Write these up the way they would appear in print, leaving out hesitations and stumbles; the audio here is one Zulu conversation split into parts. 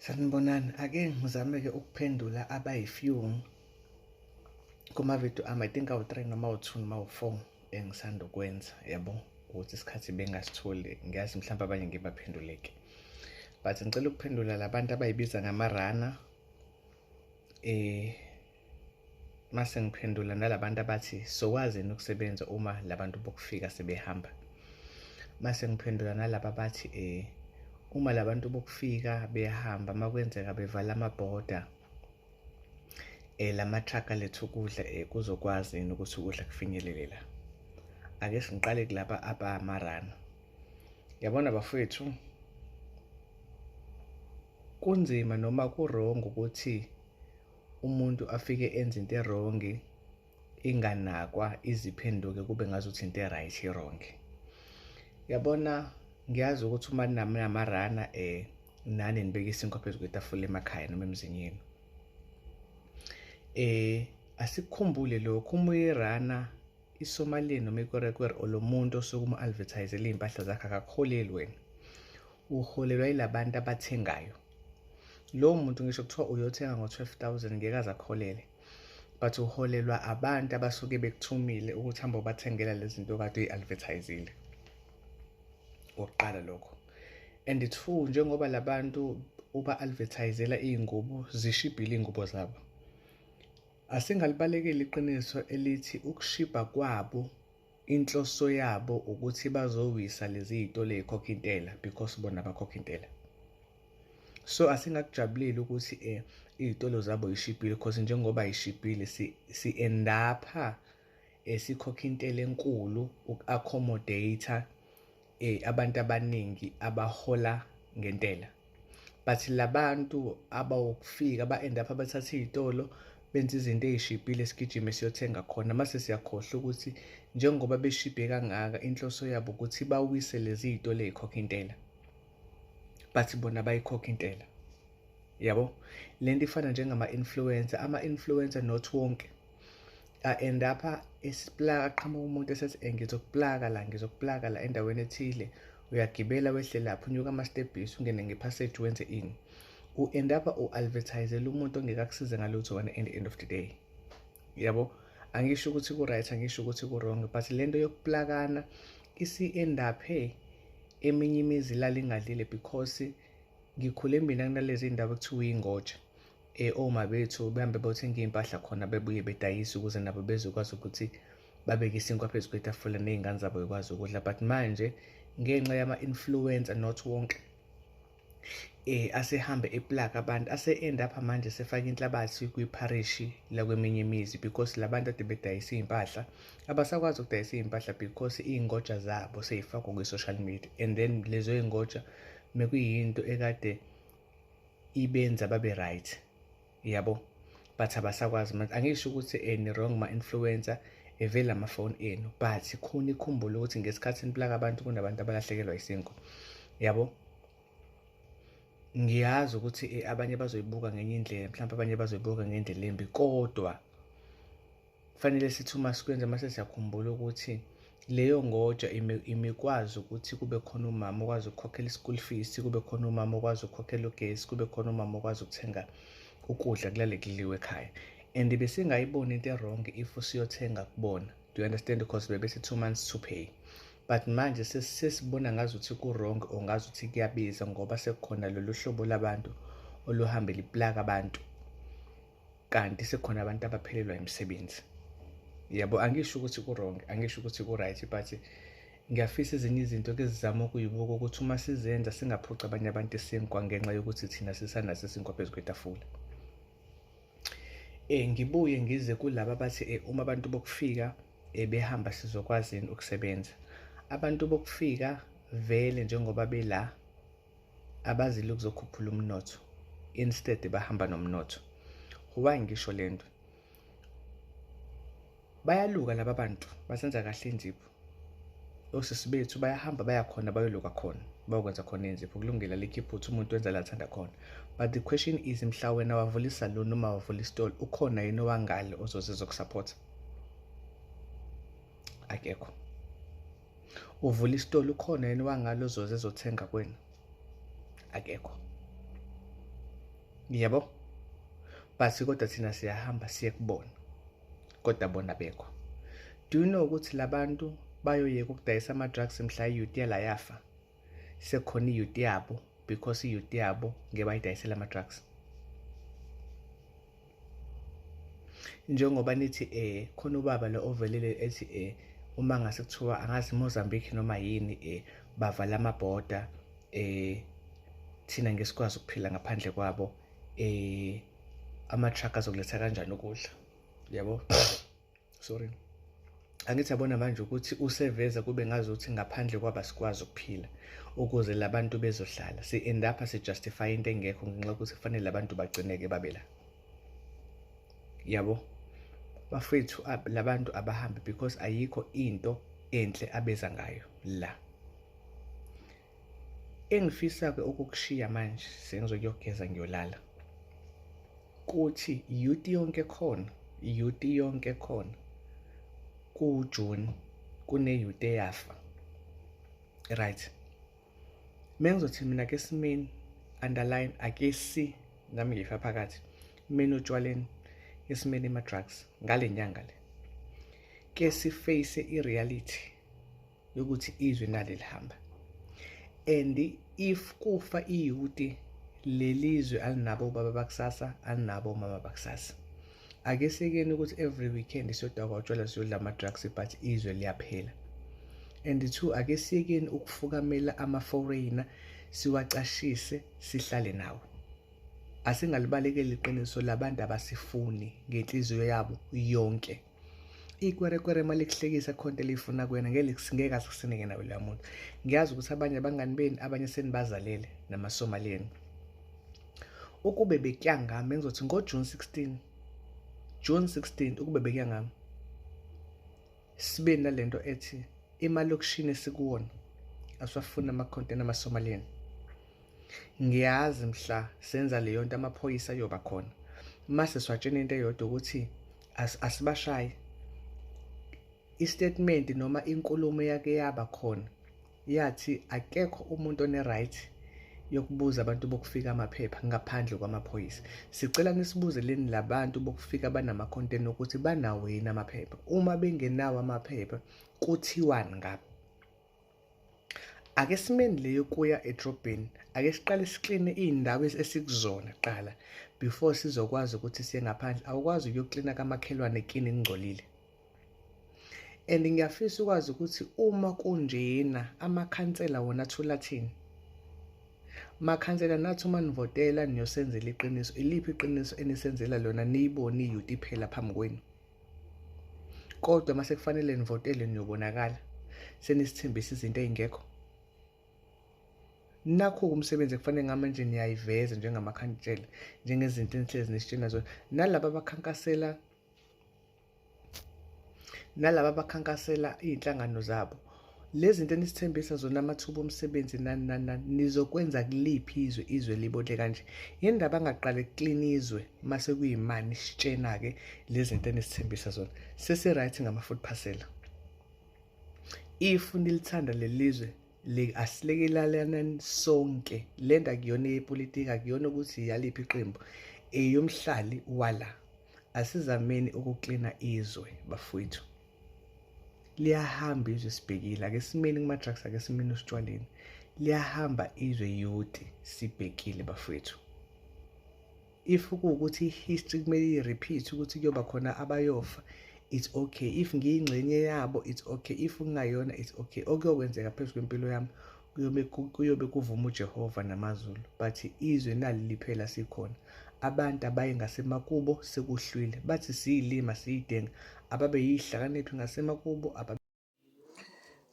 Sanibonani, ake ngizame-ke ukuphendula abayi-few kuma-video ami. I think awu-3 noma awu-2 noma awu-4 engisanda ukwenza, yabo, ukuthi isikhathi bengasitholi. Ngiyazi mhlawumbe abanye ngibaphenduleke, but ngicela ukuphendula labantu abayibiza ngama-runner, mase ngiphendula nalabantu abathi sokwazi ukusebenza uma labantu bokufika sebehamba, mase ngiphendula nalaba abathi uma labantu bokufika behamba, makwenzeka bevala amabhoda, lama-truck aletha ukudla, kuzokwazi yini ukuthi ukudla kufinyelele la. Ake singiqale kulaba abama-runner. Yabona bafowethu, kunzima noma ku-wrong ukuthi umuntu afike enze into e-wrong inganakwa, iziphenduke kube ngazuthi into e-right i-wrong. Yabona, ngiyazi ukuthi uma ninama-runner, nani nibeka isinkwa phezu kwetafula emakhaya noma emzini yenu. Asikukhumbule lokhu, uma uyi-runner, iSomalia noma ikwerekwere or lo muntu osuke uma-advertise-ela iy'mpahla zakhe akakuholeli wena, uholelwa yilabantu abathengayo. Lowo muntu ngisho kuthiwa uyothenga ngo-12 000, ngeke aze akuholele, but uholelwa abantu abasuke bekuthumile ukuthi hambe ubathengela lezi zinto okade uyi-advertise-ile. Okokuqala lokho. And two, njengoba labantu uba-advertise-ela iy'ngubo, zishibhile iy'ngubo zabo, asingalibalekeli iqiniso elithi ukushibha kwabo, inhloso yabo ukuthi bazowisa lezi y'tolo ey'khokha intela, because bona bakhokha intela. So asingakujabuleli ukuthi iy'tolo zabo yishibhile, because njengoba yishibhile si-end-apha sikhokha intela enkulu uku-accommodate abantu abaningi abahola ngentela. But labantu abawukufika ba-end up bathatha iy'tolo, benza izinto ey'shibhile, sigijime siyothenga khona, mase siyakhohlwa ukuthi njengoba beshibhe kangaka, inhloso yabo ukuthi bawise lezi y'tolo ey'khokha intela, but bona bayikhokha intela, yabo. Lento ifana njengama-influencer. Ama-influencer, not wonke, a-end up esiplaka, aqhamuka umuntu esethi, "Ngizokuplaka la, ngizokuplaka la endaweni ethile." Uyagibela, wehle lapho, unyuka ama-stebhisi, ungene nge-passage, wenze ini, u-end up u-advertisela umuntu ongeke akusize ngalutho wena in the end of the day, yabo. Angisho ukuthi ku-right, angisho ukuthi ku-wrong, but lento yokuplakana isi-end up eminye imizi ilala ingadlile, because ngikhule mina kunalezi iy'ndawo ekuthiwa iy'ngotsha, oma bethu behambe beyothenga iy'mpahla khona, bebuye bedayise ukuze nabo bezokwazi ukuthi babeke isinkwa phezu kwetafula ney'ngane zabo y'kwazi ukudla. But manje ngenxa yama-influencer, not wonke, asehambe eplaka abantu, ase-end up manje sefaka inhlabathi kwipharishi lakweminye imizi, because labantu ade bedayisa iy'mpahla abasakwazi ukudayisa iy'mpahla, because iy'ngotsha zabo sey'fakwa kwi-social media, and then lezo y'ngotsha mekuyinto ekade ibenza babe right, yabo, but abasakwazi manje. Angisho ukuthi ni-wrong ma-influencer, evele amafoni enu, but khona ikhumbule ukuthi ngesikhathi niplaka abantu, kunabantu abalahlekelwa isinkwa, yabo. Ngiyazi ukuthi abanye bazoyibuka ngenye indlela, mhlawumbe abanye bazoyibuka ngendlela embi, kodwa kufanele sithi uma sikwenza mase siyakhumbula ukuthi leyo ngotsha imikwazi ukuthi kube khona umama okwazi ukukhokhela i-school fees, kube khona umama okwazi ukukhokhela ugesi, kube khona umama okwazi ukuthenga ukudla kulale kudliwe ekhaya, and besingayiboni into e-wrong if siyothenga kubona. Do you understand? Because bebethi 2 months to pay, but manje sesibona ngazuthi ku-wrong or ngazuthi kuyabiza, ngoba sekukhona lolu hlobo labantu oluhambe liplaka abantu, kanti sekukhona abantu abaphelelwa imisebenzi, yabo. Angisho ukuthi ku-wrong, angisho ukuthi ku-right, but ngiyafisa ezinye izinto ke sizame ukuyibuka ukuthi uma sizenza singaphuci abanye abantu isinkwa ngenxa yokuthi thina sisanaso isinkwa phezu kwetafula. Ngibuye ngize kulaba abathi uma abantu bokufika behamba, sizokwazi yini ukusebenza. Abantu bokufika vele njengoba bela, abazile ukuzokhuphula umnotho, instead bahamba nomnotho. Why ngisho lento? Bayaluka laba bantu, basenza kahle inzipho. Osisi bethu bayahamba bayakhona, bayoluka khona, bayokwenza khona inzipho. Kulungile, alikho iphutha, umuntu wenza la athanda khona, but the question is, mhla wena wavula isaluni noma wavula isitolo, ukhona yini owangale ozoze ezokusupport? Akekho. Uvula isitolo, ukhona yini wangale ozoze ezothenga kwena? Akekho. Yabo? But kodwa thina siyahamba siye kubona. Kodwa bona bekho. Do you know ukuthi labantu bayoyeka ukudayisa ama-drugs mhla i-youth yala yafa? Sekukhona i-youth yabo because i-youth yabo ngeke bayidayisele ama-drugs. Njengoba nithi khona ubaba lo ovelele ethi uma ngase kuthiwa angazi Mozambique noma yini bavala amabhoda, thina ngesikwazi ukuphila ngaphandle kwabo, ama-truck azokuletha kanjani ukudla, yabo? Sorry, angithi yabona manje ukuthi useveza kube ngazuthi ngaphandle kwaba sikwazi ukuphila ukuze labantu bezohlala. Si-end up si-justify into engekho ngenxa yokuthi kufanele labantu bagcineke babe la, yabo? Bafethu, labantu abahambi because ayikho into enhle abeza ngayo la. Engifisa-ke ukukushiya manje, sengizokuyogeza ngiyolala, kuthi youth yonke khona, youth yonke khona kuJune kune-youth eyafa, right? Mengizothi mina ke simeni, underline, ake si nami ngifa phakathi mina otshwaleni, esimeni ema-drugs ngale nyanga le, ke si-face i-reality yokuthi izwe nali lihamba. And if kufa i-youth, lelizwe alinabo ubaba bakusasa, alinabo omama bakusasa. Ake sekeni ukuthi every weekend siyodakwa utshwala, siyodla ama-drugs, but izwe liyaphela. And two, ake siyekeni ukufukamela ama-foreigner, siwacashise, sihlale nawo. Asingalibalekeli iqiniso, labantu abasifuni ngenhliziyo yabo yonke. Ikwerekwere uma likuhlekisa khonto eliyifuna kuwena, ngeke ngeke asikusineke nawe loya muntu. Ngiyazi ukuthi abanye abangani benu, abanye senibazalele namaSomaliyeni. Ukube bekuya ngami, bengizothi ngo-June 16, June 16, ukube bekuya ngami, sibe nalento ethi emalokishini esikuwona asiwafuni amakhontena amaSomaliyeni. Ngiyazi mhla senza leyo nto amaphoyisa ayoba khona, mase siwatshena into eyodwa ukuthi asibashayi. I-statement noma inkulumo yake yaba khona yathi akekho umuntu one-right yokubuza abantu bokufika amaphepha ngaphandle kwamaphoyisa. Sicela nisibuzeleni labantu bokufika banama-container ukuthi banawo yini amaphepha. Uma bengenawo amaphepha, kuthiwani ngabo? Ake simeni leyo kuya edrobheni, ake siqale sikline iy'ndawo esikuzona kuqala before sizokwazi ukuthi siye ngaphandle. Awukwazi ukuyoklina kamakhelwane kini kungcolile. And ngiyafisa ukwazi ukuthi uma kunjena amakhansela wona athula athini? Makhansela, nathi uma nivotela niyosenzela iqiniso, iliphi iqiniso enisenzela lona niyibone i-youth iphela phambi kwenu? Kodwa mase kufanele nivotele niyobonakala senisithembisa izinto ey'ngekho. Nakhu-ke umsebenzi ekufanele ngamanje niyayiveza njengamakhansela, njengezinto enihlezi nisitshena zona. Nalaba abakhankasela iy'nhlangano zabo, lezi zinto enisithembisa zona, amathuba omsebenzi, nani nani nani, nizokwenza kuliphi izwe, izwe libodle kanje? Yini ndaba angaqale kuklina izwe mase kuyimani sitshena-ke lezi zinto enisithembisa zona? Sesi-right ngama-food parcel. If nilithanda leli lizwe, asilekelanani sonke. Le nto akuyona eyepolitiki, akuyona ukuthi iyaliphi iqembu, eyomhlali wala. Asizameni ukuklina izwe bafowethu, liyahamba izwe sibhekile. Ake simeni kuma-drugs, ake simeni ositshwaleni, liyahamba izwe youth sibhekile bafowethu. If kuwukuthi i-history kumele i-repeat ukuthi kuyoba khona abayofa, it's okay. If ngiyingxenye yabo, it's okay. If kungayona, it's okay. Okuyokwenzeka phezu kwempilo yami kuyobe kuvuma uJehova namazulu, but izwe nali liphela sikhona. Abantu abaye ngasemakubo, sekuhlwile. Bathi siyilima siyidenga, ababe yihlakaniphi ngasemakubo.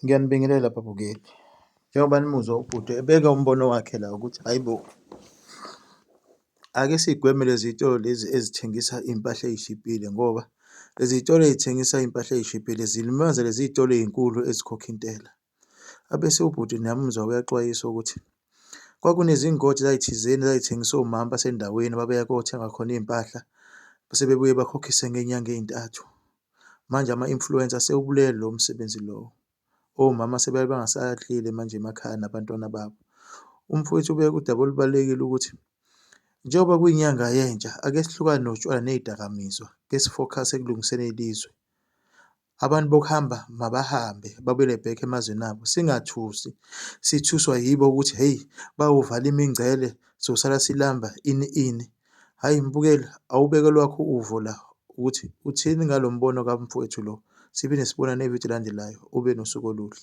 Ngiyanibingelela babukeli. Njengoba nimuzwa ubhuti ebeka umbono wakhe la ukuthi hhayi bo, ake sigweme lezi y'tolo lezi ezithengisa iy'mpahla ey'shibhile ngoba lezi y'tolo ey'thengisa iy'mpahla ey'shibhile zilimaza lezi y'tolo ey'nkulu ezikhokha intela. Abese ubhuti niyamuzwa uyaxwayisa ukuthi kwakunezingodi ezay'thizeni ezay'thengisa omama basendaweni ababeya kothenga khona iy'mpahla bese bebuye bakhokhise ngey'nyanga ey'ntathu. Manje ama-influencer asewubulele lowo msebenzi lowo. Omama sebeyaye bangasadlile manje emakhaya nabantwana babo. Umfowethu ubeka udaba olubalulekile ukuthi Njengoba kuyinyanga yentsha, ake sihlukane notshwala ney'dakamizwa, ake sifokhase ekulungiseni ilizwe. Abantu bokuhamba mabahambe babuyele back emazweni abo, singathusi sithuswa yibo ukuthi hheyi bayovala imingcele sosala silamba ini ini. Hhayi mbukeli awubeke olwakho uvo la ukuthi uthini ngalo mbono kamfowethu lo. Siphinde sibonane kwividiyo elandelayo, ube nosuku oluhle.